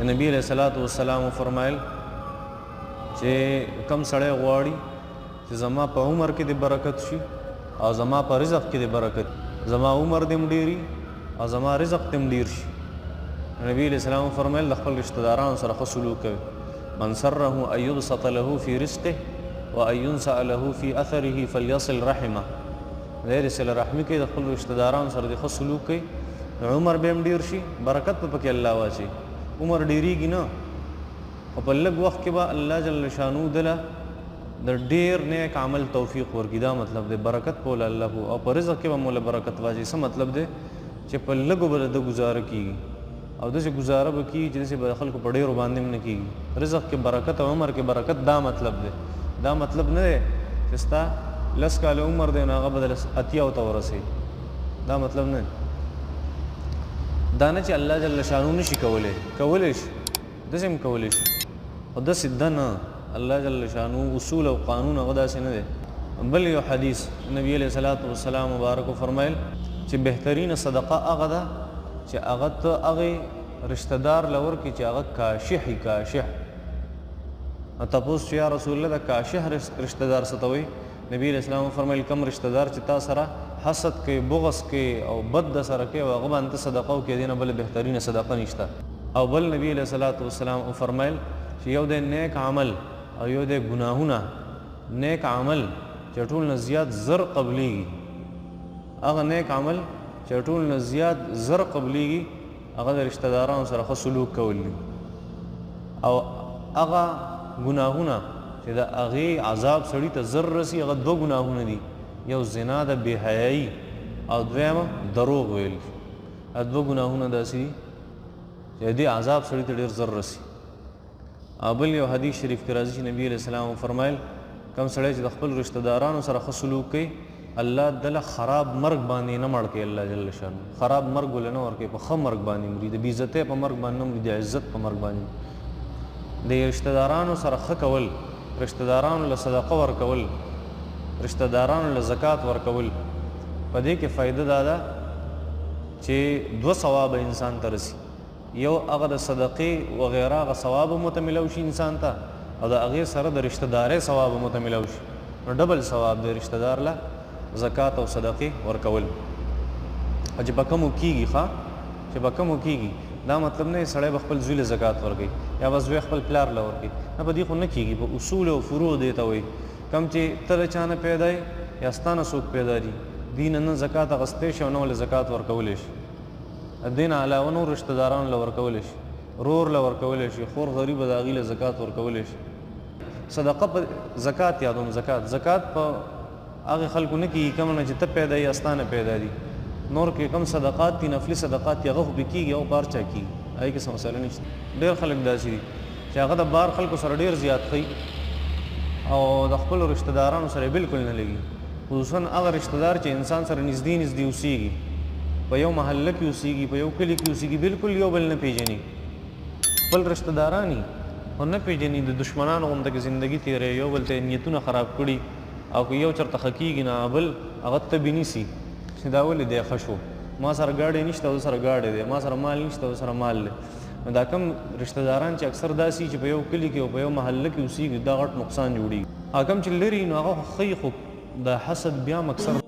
نبی علیه الصلاة والسلام وفرمایل چې کم سړی غواړي چې زما په عمر کې د برکت شي او زما په رزق کې د برکت، زما عمر دې هم ډېري او زما رزق دې هم ډېر شي. نبی علیه السلام وفرمایل د خپل رشته دارانو سره ښه سلوک کوي. من سره ان یبسط له فی رزقه وان ینسأ له فی اثره فلیصل رحمه. دی دې صله رحمي کوي، د خپل رشته دارانو سره دې ښه سلوک کوي، نو عمر به هم ډېر شي، برکت به پکې الله واچوي. عمر ډېرېږي نه، خو په لږ وخت کې به الله جل شانه دله د ډېر نیک عمل توفیق ورکړي. دا مطلب دی برکت په وله الله او په رزق کې به مو له برکت واچوي. څه مطلب دی چې په لږو به د ده ګزاره کېږي او داسې ګزاره به کېږي چې داسې به د خلکو په ډېرو باندې هم نه کېږي. رزق کې برکت او عمر کې برکت، دا مطلب دی. دا مطلب نه دی چې ستا 10 کاله عمر دی نو هغه به د 80 ته ورسوي، دا مطلب نه دی. دا نه چې الله جل شانه نشي کولی، کولی شي، داسې هم کولی شي، خو داسې ده نه. الله جل شانه اصول او قانون هغه داسې نه دی. بل یو حدیث نبی علیه الصلاة والسلام مبارک وفرمایل چې بهترینه صدقه هغه ده چې هغه ته هغې رشته دار له ورکړې چې هغه کاشح وي. کاشح نو تپوس چې یا رسول الله د کاشح رشته دار څه ته وایي؟ نبی علیه السلام وفرمایل کوم رشته دار چې تا سره حسد کوي، بغض کوي او بد د سره کوي او هغه باندې ته صدقه وکړې، دې نه بله بهترینه صدقه نشته. او بل نبی علیه الصلاة والسلام وفرمایل چې یو دی نیک عمل او یو دی ګناهونه. نیک عمل چې ټول نه زیات زر قبلیږي، هغه نیک عمل چې ټول نه زیات زر قبلیږي هغه د رشته دارانو سره ښه سلوک کول دي، او هغه ګناهونه چې د هغې عذاب سړي ته زر رسي هغه دوه ګناهونه دي، یو زنا ده بې حیایي او دویمه دروغ ویل دي. دا دوه ګناهونه داسې دي چې د دې عذاب سړي ته ډېر زر رسي. او بل یو حدیث شریف کې راځي چې نبی علیه السلام وفرمایل کوم سړی چې د خپل رشته دارانو سره ښه سلوک کوي الله دله خراب مرګ باندې نه مړ کوي. الله جل شانه خراب مرګ وله نه ورکوي، په ښه مرګ باندې مري، د بېعزتۍ په مرګ باندې نه مري، د عزت په مرګ باندې. د رشته دارانو سره ښه کول، رشته دارانو له صدقه ورکول، رشته دارانو له زکات ورکول، په دې کې فایده دا ده چې دوه ثوابه انسان ته رسي. یو هغه د صدقې وغیره هغه ثواب هم ورته میلاو شي انسان ته، او د هغې سره د رشته دارۍ ثواب هم ورته میلاو شي. نو ډبل ثواب دی رشته دار له زکات او صدقې ورکول. او چې په کمو کېږي، ښه چې په کمو کېږي، دا مطلب نه سړی به خپل زوی له زکات ورکوي یا به زوی خپل پلار له ورکوي، نه، په دې خو نه کېږي. په اصول او فروع دې ته وایي کوم چې ته له چا نه پیدا یې یا ستا نه څوک پیدا دي، دین نه زکات اخیستی شي او نه ولې زکات ورکولی شي. دې نه علاوه نور رشته دارانو له ورکولی شي، رور له ورکولی شي، خور غریبه د هغې له زکات ورکولی شي. صدقه په زکات یادوم، زکات زکات په هغې خلکو نه کېږي کوم نه چې ته پیدا یې یا ستا نه پیدا دي. نور کې کوم صدقات دي، نفلي صدقات دي، هغه خو پرې کېږي، هغه په هر چا کېږي، هغې کې څه مسله نشته. ډېر خلک داسې دي چې هغه د بار خلکو سره ډېر زیات ښيي او د خپلو رشته دارانو سره یې بالکل نه لګي. خصوصا هغه رشته دار چې انسان سره نږدې نږدې اوسېږي، په یو محله کې اوسېږي، په یو کلي کې اوسېږي، بالکل یو بل نه پېژني، خپل رشته داران یې خو نه پېژني، د دشمنانو غوندې کې زندګي تېروي، یو بل ته یې نیتونه خراب کړي، او که یو چېرته ښه کېږي نه بل هغه تبې نیسي چې دا ولې دی ښه شو، ما سره ګاډی نشته او سره ګاډی دی، ما سره مال نشته او سره مال دی. نو دا کم رشته داران چې اکثر داسې چې په یو کلي کې او په یو محله کې اوسېږي، دا غټ نقصان جوړېږي. هغه کم چې لري نو هغه خو ښه وي، خو د حسد بیا هم اکثر